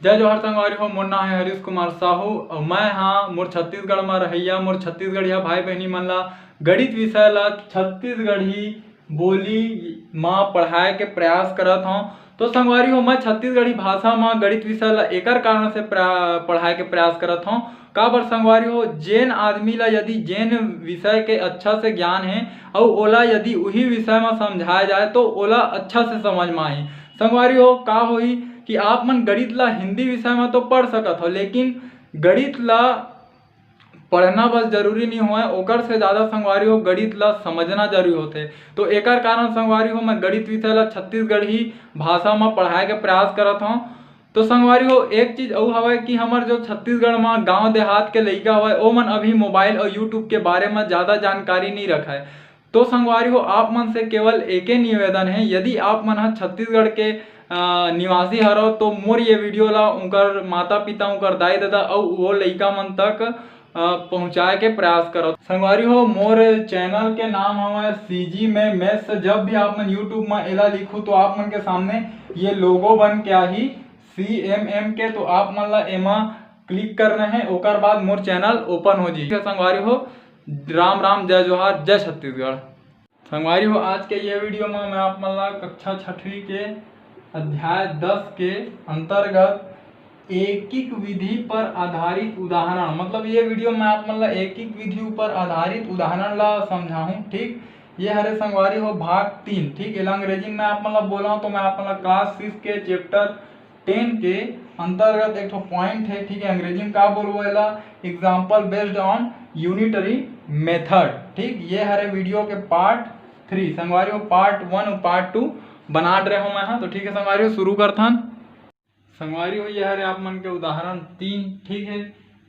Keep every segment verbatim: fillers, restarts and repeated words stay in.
जय जोहार संगवारी हो, मोर नाम है हरीश कुमार साहू और मैं हाँ मोर छत्तीसगढ़ में रहैया, मोर छत्तीसगढ़िया भाई बहनी मन ला गणित विषय ला छत्तीसगढ़ी बोली मा पढ़ाए के प्रयास करत हौं। तो संगवारी हो, मैं छत्तीसगढ़ी भाषा मा गणित विषय ला एकर कारण से प्रा-, पढ़ाए के प्रयास करत हौं। काबर संगवारी हो, जेन आदमी ला यदि जेन विषय के अच्छा से ज्ञान है और ओला यदि उही विषय मा समझाया जाए तो ओला अच्छा से समझ मा आही। संगवारी हो, का होही कि आप मन गणित ला हिंदी विषय मा तो पढ़ सकत हो, लेकिन गणित ला पढ़ना बस जरूरी नहीं होय, ओकर से ज़्यादा संगवारी हो गणित ला समझना जरूरी होथे। तो एकर कारण संगवारी हो मैं गणित विषय ला छत्तीसगढ़ी भाषा मा पढ़ाए के प्रयास करत हौं। तो संगवारी हो, एक चीज अउ हवय कि हमर जो छत्तीसगढ़ मा गांव देहात के लइका हवय, ओमन अभी मोबाइल और YouTube के बारे मा ज़्यादा जानकारी नहीं रखय। तो संगवारी हो, आप मन से केवल एके निवेदन है, यदि आप मन ह छत्तीसगढ़ के, अ, निवासी हरव तो मोर ये वीडियो ला उनकर माता पिता, उनकर दाई ददा अउ वो लइका मन तक, अ, पहुँचाए के प्रयास करव। संगवारी हो, मोर चैनल के नाम हवय CG में Maths। जब भी आप मन YouTube में एला लिखू तो आप मन के सामने ये लोगो बन के आही CMM के, तो आप मन ला एमा क्लिक करना है, ओकर बाद मोर चैनल ओपन हो जाही। संगवारी हो, राम राम, जय जोहार, जय छत्तीसगढ़। संगवारी हो, आज के ये वीडियो में मैं आप मन ला कक्षा छठवीं के अध्याय दस के अंतर्गत एकीक विधि पर आधारित उदाहरण, मतलब ये वीडियो में आप मन ला एकीक विधि ऊपर आधारित उदाहरण ला समझाहूँ। ठीक, ये हरे संगवारी हो भाग तीन। ठीक, एला अंग्रेजी में आप मन ला बोला तो मैं आप मन ला क्लास सिक्स के चैप्टर टेन के अंतर्गत एक ठो पॉइंट है, ठीक है, अंग्रेजी में का बोलबो एला, example based on unitary method। ठीक, ये हरे वीडियो के पार्ट थ्री। संगवारी हो, पार्ट वन और पार्ट टू बना रहे हो मैं, हाँ। तो ठीक है संगवारी हो, शुरू करथन। संगवारी हो, ये हरे आप मन के उदाहरण तीन। ठीक है,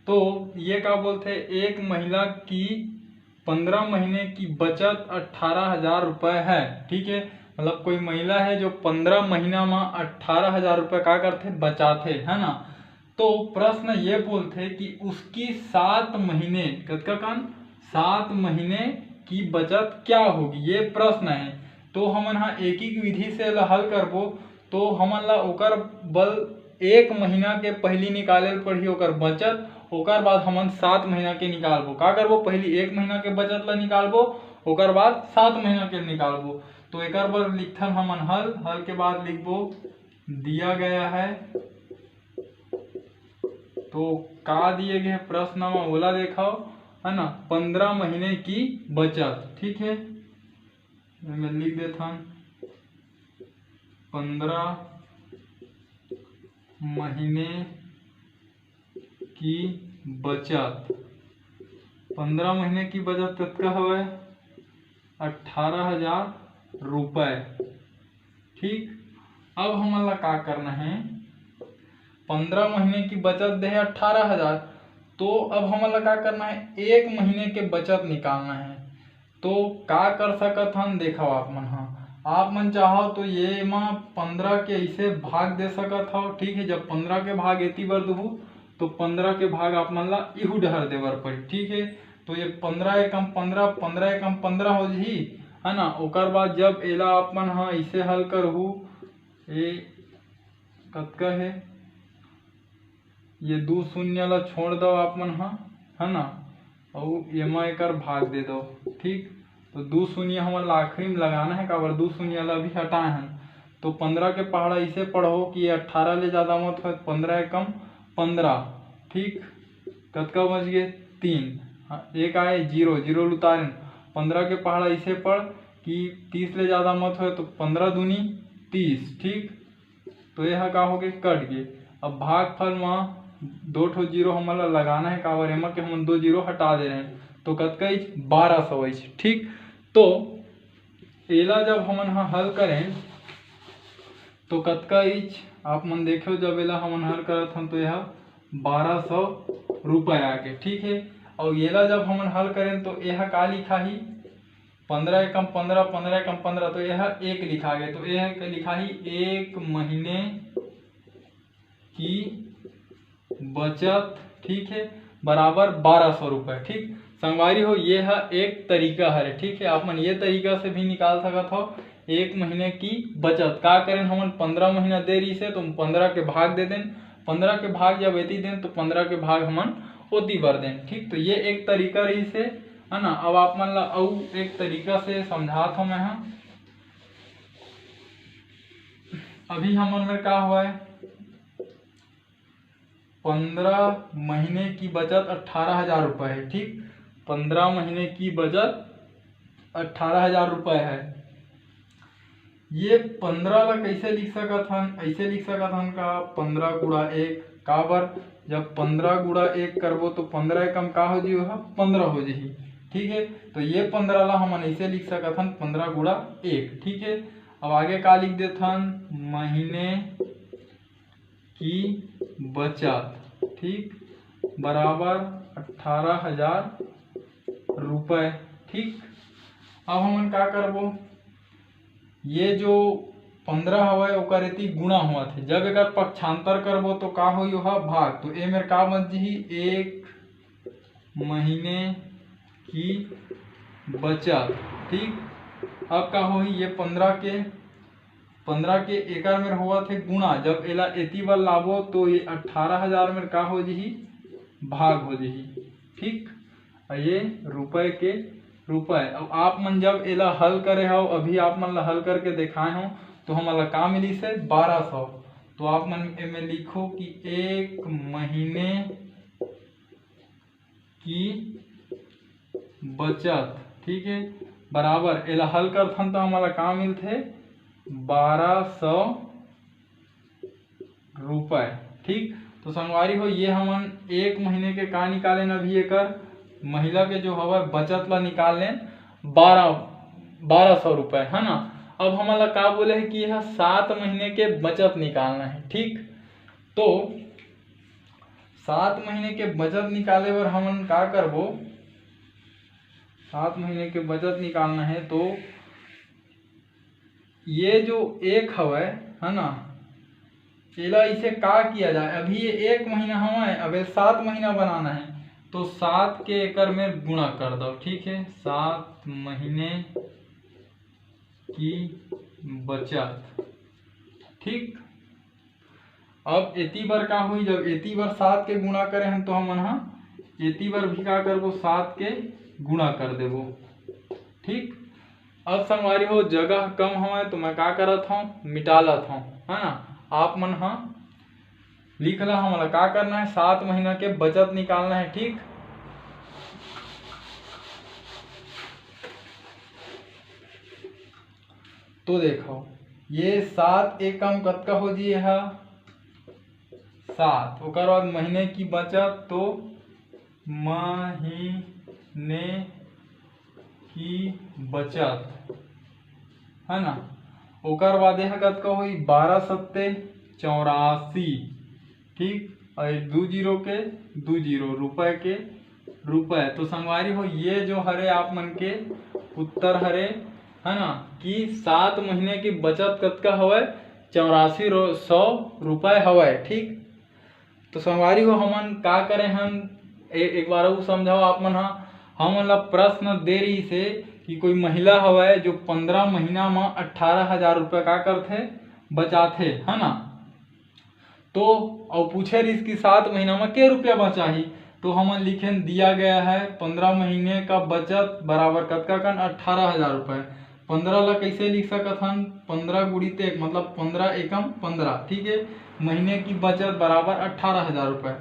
तो ये का बोलथे, एक महिला की पंद्रह महीने की बचत अट्ठारह हजार रुपये है। ठीक है, मतलब कोई महिला है जो पंद्रह महीना में अट्ठारह हजार रुपये का करथे, बचाथे, है ना। तो प्रश्न ये बोलथे कि उसकी सात महीने, कतका कन, सात महीने की बचत क्या होगी, ये प्रश्न है। तो हमन हा एकीक विधि से एला हल करबो, तो हमन ला ओकर बल एक महीना के पहली निकाले ल पड़ही ओकर बचत, ओकर बाद हमन सात महीना के निकालबो। का करबो, पहली एक महीना के बचत ला निकालबो, ओकर बाद सात महीना के निकालबो। तो एकर बर लिखथन हमन हल, हल के बाद लिखबो दिया गया है। तो का दिए गए प्रश्न में ओला देखो, है ना, पंद्रह महीने की बचत। ठीक है, मैं लिख देथन पंद्रह महीने की बचत। पंद्रह महीने की बचत कतका हवय? अट्ठारह हजार रुपए। ठीक, अब हमन ला का करना है? पंद्रह महीने की बचत दे है अट्ठारह हजार, तो अब हमन ला का करना है? एक महीने के बचत निकालना है। तो का कर सकत हन, देखो आप मन हा, आप मन चाहो तो ये मा पंद्रह के ऐसे भाग दे सकत हो। ठीक है, जब पंद्रह के भाग एती बर दुहू तो पंद्रह के भाग आप मन ला इहू डहर दे बर पड़ी। ठीक है, तो ये पंद्रह एकम पंद्रह, पंद्रह एकम पंद्रह हो जही, है ना। ओकर बाद जब एला आप मन हा ऐसे हल करहू, ये कतका है, ये दू शून्य ला छोड़ दो आप मन हा, है ना, अउ एमा एकर भाग दे दो। ठीक, तो दू शून्य हमन ला आखिरी में लगाना है, काबर दू शून्य ला अभी हटाए हन। तो पंद्रह के पहाड़ा इसे पढ़ो कि ये अट्ठारह ले ज़्यादा मत होए, पंद्रह एकम पंद्रह। ठीक, कतका बच गए? तीन। हाँ, एक आए जीरो, जीरो ल उतारेन। पंद्रह के पहाड़ा इसे पढ़ कि तीस ले ज़्यादा मत होए, तो पंद्रह दूनी तीस। ठीक, तो यह का हो गए, कट गए। अब भागफल में दो ठो जीरो हमन ला लगाना है, काबर एमा के हमन दो जीरो हटा दे रहे हैं, तो कतका इच? बारह सौ इच। ठीक, तो एला जब हमन हा हल करें तो कतका इच? आप मन देखो, जब एला हमन हल करत हन तो यह बारह सौ रुपये आ गए। ठीक है, और एला जब हमन हल करें तो यह का लिखाही? पंद्रह एकम पंद्रह, पंद्रह एकम पंद्रह, तो यह एक लिखा गया, तो यह के लिखाही एक महीने की बचत, ठीक है, बराबर बारह सौ रुपये। ठीक, संगवारी हो, ये ह एक तरीका हरे। ठीक है, आप मन ये तरीका से भी निकाल सकत हो एक महीने की बचत। का करें, हमन पंद्रह महीना दे रही से तो हम पंद्रह के भाग दे दें, पंद्रह के भाग जब एती देन तो पंद्रह के भाग हमन ओती बर देन। ठीक, तो ये एक तरीका रहिस हे, है ना। अब आप मन ला अउ एक तरीका से समझात हव मैं ह। अभी हमन में का हुआ है, पंद्रह महीने की बचत अट्ठारह हजार रुपये है। ठीक, पंद्रह महीने की बचत अट्ठारह हजार रुपये है। ये पंद्रह ला कैसे लिख सकत हन? ऐसे लिख सकत हन का, पंद्रह गुणा एक। काबर, जब पंद्रह गुणा एक करबो तो पंद्रह एकम का हो जी, पंद्रह हो जी। ठीक है, तो ये पंद्रह ला हमन ऐसे लिख सकत हन, पंद्रह गुणा एक। ठीक है, अब आगे का लिख देथन, महीने की बचत, ठीक, बराबर अट्ठारह हजार रुपये। ठीक, अब हमन का करबो, ये जो पंद्रह हवय ओकर एती गुणा होवत हे, जब एकर पक्षांतर करबो तो का होही, ओहा भाग। तो ए मेर का बच जही, एक महीने की बचत। ठीक, अब का होही, ये पंद्रह के पंद्रह के एकर मेर होवत हे गुणा, जब एला एती बर लाबो तो ये अट्ठारह हजार मेर का हो जही, भाग हो जही। ठीक, अउ ये रुपए के रुपए। अब आप मन जब एला हल करे हव, अभी आप मन ला हल करके देखाए हव, तो हमन ला का मिलिस हे, बारह सौ। तो आप मन एमे लिखो कि एक महीने की बचत, ठीक है, बराबर एला हल करथन तो हमन ला का मिलथे, बारह सौ रुपए। ठीक, तो संगवारी हो, ये हमन एक महीने के का निकालेन, अभी एकर महिला के जो हवय बचत ला निकाल लेन, बारह बारह सौ रुपए, है ना। अब हमन ला का बोले हे कि यह सात महीने के बचत निकालना है। ठीक, तो सात महीने के बचत निकाले बर हमन का करबो, सात महीने के बचत निकालना है तो ये जो एक हवय, है ना, एला इसे का किया जाए, अभी ये एक महीना हवय, अब ये सात महीना बनाना है, तो सात के एकर में गुणा कर दो। ठीक है, सात महीने की बचत। ठीक, अब एती बर का होही, जब एती बर सात के गुणा करे हन तो हमन हा एती बर भी का करबो, सात के गुणा कर देबो। ठीक, अब संगवारी हो, जगह कम हवय तो मैं का करत हव, मिटा लत हव, है ना। आप मन हा लिख ला, हमला का करना है, सात महीना के बचत निकालना है। ठीक, तो देखो, ये सात एकम कतका हो जी, ये हा सात, ओकर बाद महीने की बचत, तो महीने की बचत, है ना। ओकर बाद यहाँ कतका होई, बारह सत्ते चौरासी। ठीक, और दू जीरो के दू जीरो, रुपए के रुपए। तो संगवारी हो, ये जो हरे आप मन के उत्तर हरे, है ना, कि सात महीने की बचत कतका हवय, चौरासी सौ रुपए हवय। ठीक, तो संगवारी हो, हमन का करे हन, ए-, एक बार अउ समझाओ आप मन हा। हमन ला प्रश्न दे रही से कि कोई महिला हवय जो पंद्रह महीना म अट्ठारह हजार रुपया का करथे, बचाथे, है ना। तो अउ पूछे रहिस कि सात महीना म के रुपया बचाही, तो हमन लिखेन दिया गया है पंद्रह महीने का बचत बराबर कतका कन, अट्ठारह हजार रुपये। पंद्रह ला कैसे लिख सकत हन, पंद्रह गुणित एक, मतलब पंद्रह एकम पंद्रह, ठीक है। महीने की बचत बराबर अट्ठारह हजार रुपये।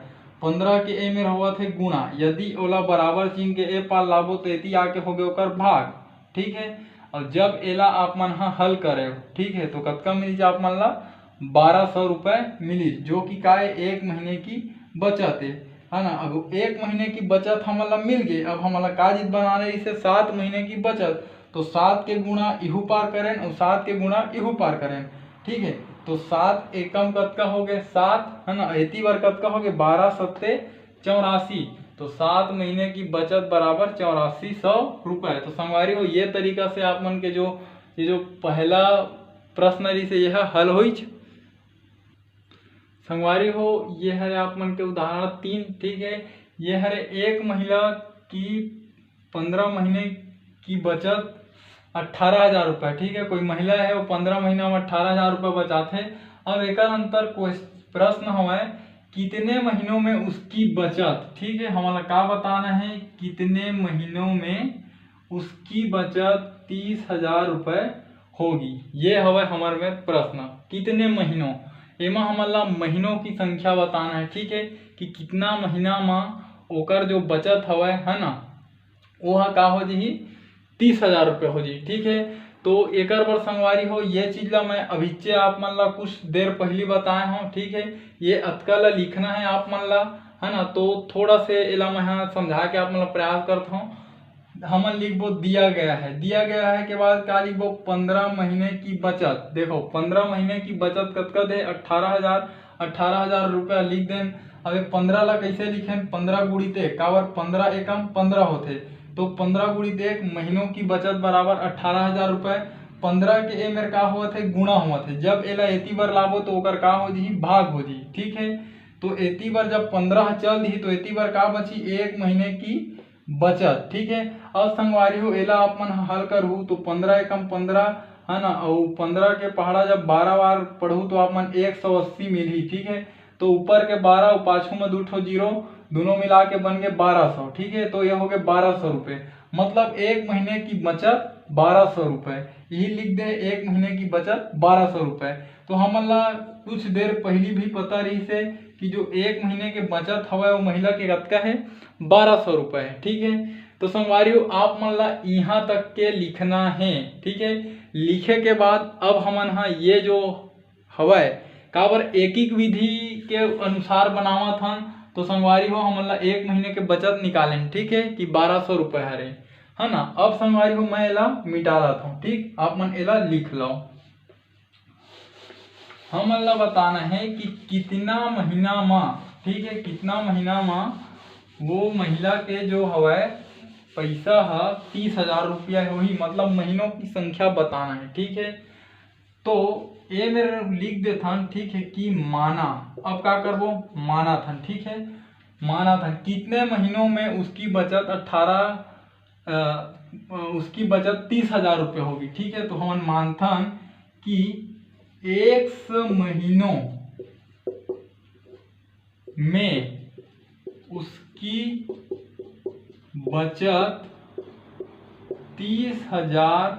पंद्रह के ए मेर होवत हे गुणा, यदि ओला बराबर चिन्ह के ए पार लाबो तो एती आके होगे ओकर भाग, ठीक है। और जब एला आप मन हा हल करे, ठीक है, तो कतका मिलिस आप मन ला, बारह सौ रुपये मिलिस, जो कि का है, एक महीने की बचत है, है ना। अब एक महीने की बचत हमन ला मिल गई, अब हमन ला का चीज बनाना है, इसे सात महीने की बचत, तो सात के गुणा इहू पार करेन और सात के गुणा इहू पार करेन, ठीक है। तो सात एकम कतका हो गए, सात, है ना, एती बार कतका हो गए, बारह सत्ते चौरासी। तो सात महीने की बचत बराबर चौरासी सौ रुपए। तो संगवारी हो, ये तरीका से आप मन के जो, ये जो पहला प्रश्न रहिस हे, यह हल होइच। संगवारी हो, ये हरे आप मन के उदाहरण तीन, ठीक है। ये हरे एक महिला की पंद्रह महीने की बचत अट्ठारह हजार रुपये, ठीक है। कोई महिला है, वो पंद्रह महीना में अट्ठारह हजार रुपये बचाथे। अब एकर अंतर क्वेश्च-, प्रश्न हवय कितने महीनों में उसकी बचत, ठीक है, हमन ला का बताना है, कितने महीनों में उसकी बचत तीस हजार रुपये होगी। ये हवय हमर में प्रश्न, कितने महीनों, एमा हमन ला महीनों की संख्या बताना है, ठीक है, कि कितना महीना मा ओकर जो बचत हवय, है ना, वो हा का हो जही, तीस हजार रुपये हो जही, ठीक है। तो एकर बर संगवारी हो, ये चीज ला मैं अभिच्चे आप मन ला कुछ देर पहली बताए हूँ, ठीक है। ये अतका ला लिखना है आप मन ला, है ना। तो थोड़ा से एला मैं हा समझा के आप मन ला प्रयास करत हूँ। हमन लिखबो दिया गया है, दिया गया है के बाद का लिखबो, पंद्रह महीने की बचत। देखो, पंद्रह महीने की बचत कतका दे, अट्ठारह हजार, अट्ठारह हजार रुपया लिख देन। अब ये पंद्रह ला कैसे लिखेन, पंद्रह गुणित एक, काबर पंद्रह एकम पंद्रह होथे, तो पंद्रह गुणित एक, महीनों की बचत बराबर अट्ठारह हजार रुपये। पंद्रह के ए मेर का होवत है, गुणा होवत है। जब एला एती बर लाबो तो ओकर का हो जही, भाग हो जही, ठीक है। तो एती बर जब पंद्रह चल दिही तो एती बर का बची, एक महीने की बचत, ठीक है। अब संगवारी हो, एला आप मन हल करहू तो पंद्रह एकम पंद्रह, है ना, और पंद्रह के पहाड़ा जब बारह बार पढ़हू तो आप मन एक सौ अस्सी मिलही, ठीक है। तो ऊपर के बारह और पाछू में दू ठो जीरो, दोनों मिला के बन गए बारह सौ, ठीक है। तो ये हो गए बारह सौ रुपये, मतलब एक महीने की बचत बारह सौ रुपये, यही लिख दे, एक महीने की बचत बारह सौ रुपये। तो हमन ला कुछ देर पहली भी पता रही से कि जो एक महीने के बचत हवय वो महिला के कतका है, बारह सौ रुपये है, ठीक है। तो संगवारी हो, आप मन ला यहाँ तक के लिखना है, ठीक है। लिखे के बाद अब हमन हा ये जो हवय, काबर एकीक विधि के अनुसार बनावत हन, तो संगवारी हो, हमन ला एक महीने के बचत निकालेन, ठीक है, कि बारह सौ रुपये हरे, है ना। अब संगवारी हो, मैं एला मिटा लात हूँ, ठीक, आप मन एला लिख लो। हमन ला बताना है कि कितना महीना मा, ठीक है, कितना महीना मा वो महिला के जो हवय पैसा ह तीस हजार रुपया होही, मतलब महीनों की संख्या बताना है, ठीक है। तो ये मेर लिख देथन, ठीक है, कि माना। अब का करबो, माना थन, ठीक है, माना थन कितने महीनों में उसकी बचत अठारह, अ, उसकी बचत तीस हजार रुपये होगी, ठीक है। तो हमन मानथन कि एक्स महीनों में उसकी बचत तीस हजार,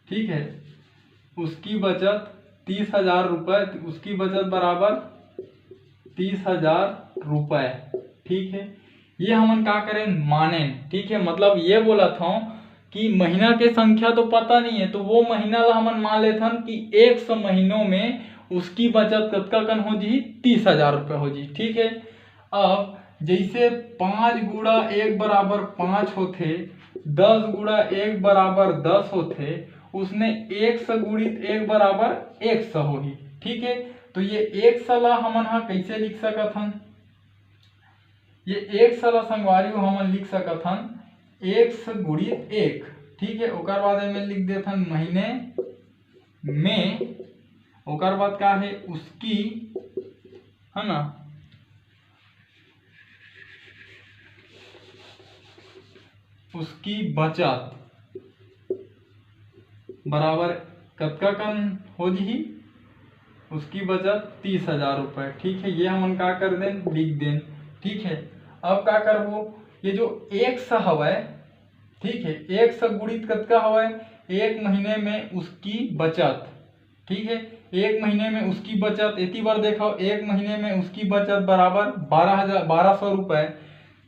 ठीक है, उसकी बचत तीस हजार रुपये, उसकी बचत बराबर तीस हजार रुपये, ठीक है। ये हमन का करें, मानेन, ठीक है, मतलब ये बोलत हूँ कि महीना के संख्या तो पता नहीं है, तो वो महीना ला हमन मान लेथन कि एक सौ महीनों में उसकी बचत कतका कन हो जही, तीस हजार रुपये हो जही, ठीक है। अब जैसे पाँच गुणा एक बराबर पाँच होथे, दस गुणा एक बराबर दस होथे, उसने एक्स गुणित एक बराबर एक्स होही, ठीक है। तो ये एक्स ला हमन हा कैसे लिख सकत हन, ये एक्स ला संगवारी हो हमन लिख सकत हन एक्स गुणित एक, ठीक है। ओकर बाद एमे लिख देथन महीने में, ओकर बाद का है, उसकी, है ना, उसकी बचत बराबर कतका कन हो जही, उसकी बचत तीस हजार रुपये, ठीक है। ये हमन का कर देन, लिख देन, ठीक है। अब का करबो, ये जो एक्स हवय, ठीक है, एक्स गुणित कतका हवय, एक महीने में उसकी बचत, ठीक है, एक महीने में उसकी बचत, एती बर देखो, एक महीने में उसकी बचत बराबर बारह हजार, बारह सौ रुपये।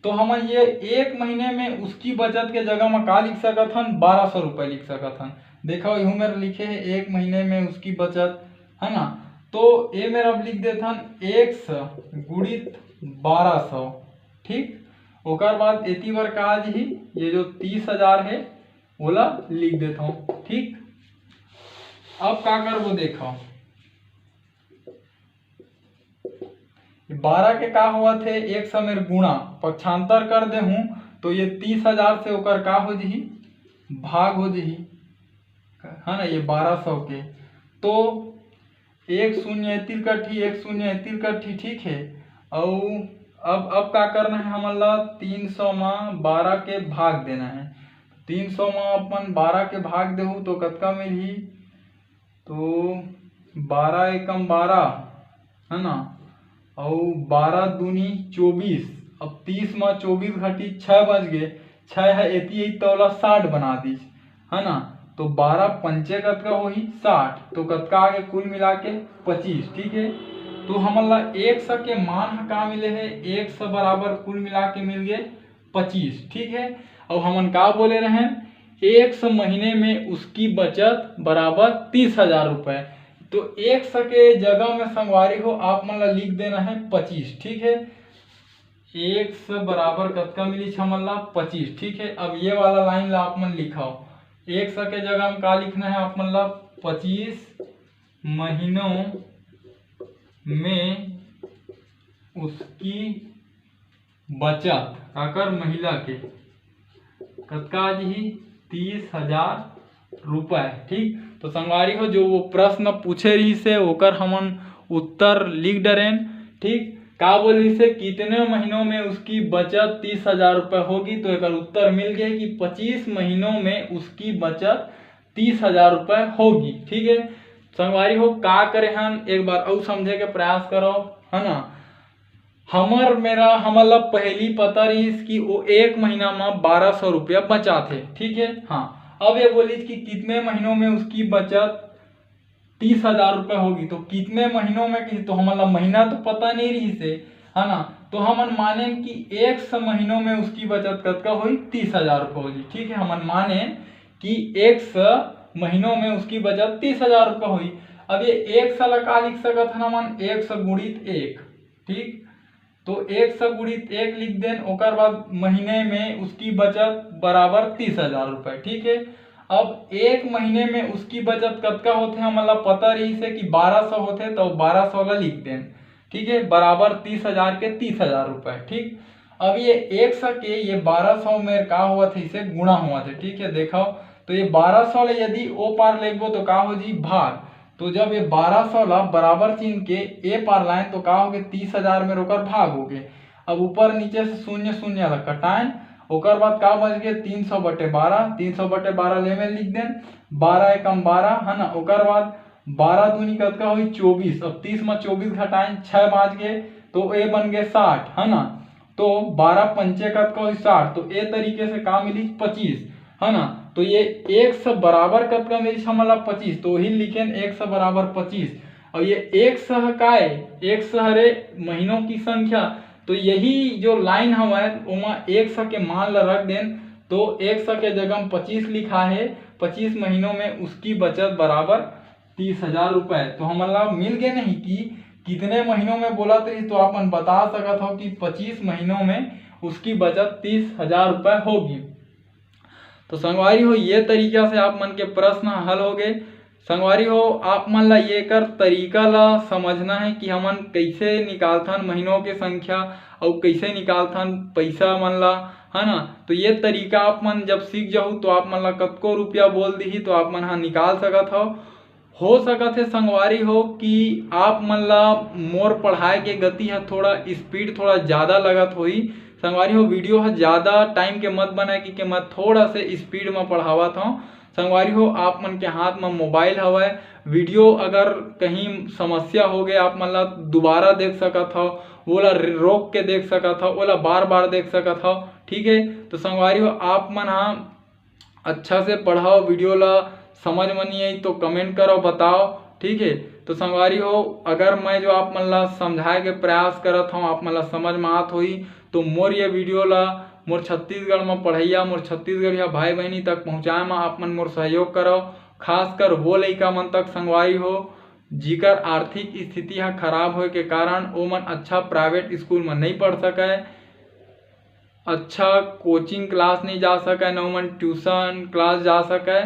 तो हमन ये एक महीने में उसकी बचत के जगह में का लिख सकत हन, बारह सौ रुपये लिख सकत हन। देखो, इहू मेर लिखे है एक महीने में उसकी बचत, है ना। तो ये मेर अब लिख देथन एक्स गुणित बारह सौ, ठीक। ओकर बाद एती बर का आ जही, ये जो तीस हजार है, ओला लिख देथव, ठीक। अब का करबो, देखो, बारह के का होवत है, एक सौ मेर गुणा, पक्षांतर कर देहूँ, तो ये तीस हजार से ओकर का हो जही, भाग हो जही, है ना, ये बारह सौ के। तो एक शून्य एतिर कटही, एक शून्य एतिर कटही, ठीक है। अउ अब, अब का करना है हमन ला, तीन सौ मा बारह के भाग देना है। तीन सौ मा अपन बारह के भाग देहू तो कतका मिलही? तो बारह एकम बारह, है ना, अउ बारह दूनी चौबीस। अब तीस म चौबीस घटी छः बज गे, छः ह एती एती तौला साठ बना दीस, है ना? तो बारह पंचे कतका होही? साठ। तो कतका आगे? कुल मिला के पच्चीस। ठीक है, तो हमन ला एक सौ के मान ह का मिले है? एक सौ बराबर कुल मिला के मिल गए पच्चीस। ठीक है, अउ हमन का बोले रहेन? एक सौ महीने में उसकी बचत बराबर तीस हजार रुपये। तो एक सौ के जगह में संगवारी हो आप मन ला लिख देना है पच्चीस। ठीक है, एक सौ बराबर कतका मिली हमन ला? पच्चीस। ठीक है, अब ये वाला लाइन ला आप मन लिखाओ। एक सौ के जगह में का लिखना है आप मन ला? पच्चीस महीनों में उसकी बचत, काकर? महिला के। कतका आ जही? तीस हजार रुपए। ठीक, तो संगवारी हो, जो वो प्रश्न पूछे रहिस हे, ओकर हमन उत्तर लिख डरेन। ठीक, का बोल रहिस हे, कितने महीनों में उसकी बचत तीस हजार रुपए होगी? तो एकर उत्तर मिल गया कि पच्चीस महीनों में उसकी बचत तीस हजार रुपए होगी। ठीक है, संगवारी हो, का करे हन, एक बार अउ समझे के प्रयास करो, है ना? हमर मेरा, हमन ला पहली पता रहिस कि वो एक महीना में बारह सौ रुपया बचाथे। ठीक है, हाँ, अब ये बोलिस कि कितने महीनों में उसकी बचत तीस हजार रुपये होगी, तो कितने महीनों में कही, तो हमन ला महीना तो पता नहीं रहिस हे, है ना? तो हमन माने कि एक सौ महीनों में उसकी बचत कतका होई? तीस हजार रुपये होगी। ठीक है, हमन माने कि एक सौ महीनों में उसकी बचत तीस हजार रुपये होई। अब ये एक सौ ला का लिख सकत हन हमन? एक सौ गुणित एक। ठीक, तो एक सौ गुणित एक लिख देन, ओकर बाद महीने में उसकी बचत बराबर तीस हजार रुपये। ठीक है, अब एक महीने में उसकी बचत कतका होथे, हमन ला पता रहिस हे कि बारह सौ होथे, तो बारह सौ ला लिख देन। ठीक है, बराबर तीस हजार के तीस हजार रुपये। ठीक, अब ये एक सौ के ये बारह सौ में का होवत हे, इसे गुणा होवत हे। ठीक है, देखो, तो ये बारह सौ ले यदि ओ पार लेगबो तो का हो जी? भाग। तो जब ये बारह सौ ला बराबर चिन्ह के ए पार लाएन तो का होगे? तीस हजार में ओकर भाग होगे। अब ऊपर नीचे से शून्य शून्य ला कटाएन, ओकर बाद का बच गए? तीन सौ बटे बारह। तीन सौ बटे बारह ले में लिख देन, बारह एकम बारह, है ना? ओकर बाद बारह दूनी कतका होई? चौबीस। अब तीस में चौबीस घटाएन, छः बाज गए, तो ए बन गए साठ, है ना? तो बारह पंचे कतका होई? साठ। तो ए तरीके से का मिली? पच्चीस, है ना? तो ये एक सौ बराबर कतका मिली? हमन ला पच्चीस। तो वही लिखेन, एक सौ बराबर पच्चीस। और ये एक सौ काय? एक सौ हरे महीनों की संख्या। तो यही जो लाइन हवय, ओमा एक सौ के मान ला रख देन, तो एक सौ के जगह में पच्चीस लिखा है। पच्चीस महीनों में उसकी बचत बराबर तीस हजार रुपये। तो हमन ला मिल गए नहीं कि कितने महीनों में बोलत रहिस, तो आप मन बता सकत हो कि पच्चीस महीनों में उसकी बचत तीस हजार रुपये होगी। तो संगवारी हो, ये तरीका से आप मन के प्रश्न हल हो गए। संगवारी हो, आप मन ला ये कर तरीका ला समझना है कि हमन कैसे निकालथन महीनों के संख्या अउ कैसे निकालथन पैसा मन ला, है ना? तो ये तरीका आप मन जब सीख जाहू तो आप मन ला कतको रुपया बोल दिही तो आप मन हा निकाल सकत हो। हो सकत है संगवारी हो कि आप मन ला मोर पढ़ाए के गति ह थोड़ा स्पीड थोड़ा ज़्यादा लगत होही। संगवारी हो, वीडियो ह ज़्यादा टाइम के मत बनाए, क्योंकि मैं थोड़ा से स्पीड में पढ़ावत हूँ। संगवारी हो, आप मन के हाथ में मोबाइल हवय, वीडियो अगर कहीं समस्या हो गए, आप मन ला दोबारा देख सकत हव, ओला रोक के देख सकत हव, ओला बार बार देख सकत हव। ठीक है, तो संगवारी हो, आप मन हा अच्छा से पढ़ाओ, वीडियो ला समझ में नहीं आई तो कमेंट करो, बताओ। ठीक है, तो संगवारी हो, अगर मैं जो आप मन ला समझाए के प्रयास करत हूँ, आप मन ला समझ में आत होही, तो मोर ये वीडियो ला मोर छत्तीसगढ़ में पढ़ैया, मोर छत्तीसगढ़िया भाई बहनी तक पहुँचाए में आप मन मोर सहयोग करो। खासकर वो लइका मन तक संगवारी हो, जिकर आर्थिक स्थिति ह खराब होए के कारण ओमन अच्छा प्राइवेट स्कूल में नहीं पढ़ सके, अच्छा कोचिंग क्लास नहीं जा सके, न ओमन ट्यूशन क्लास जा सके।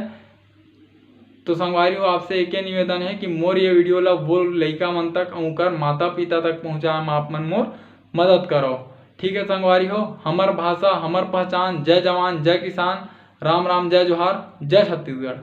तो संगवारी हो, आपसे एके निवेदन है कि मोर ये वीडियो ला वो लइका मन तक अउ ओकर माता पिता तक पहुँचाए में आप मन मोर मदद करो। ठीक है संगवारी हो, हमर भाषा, हमर पहचान। जय जवान, जय किसान, राम राम, जय जोहार, जय छत्तीसगढ़।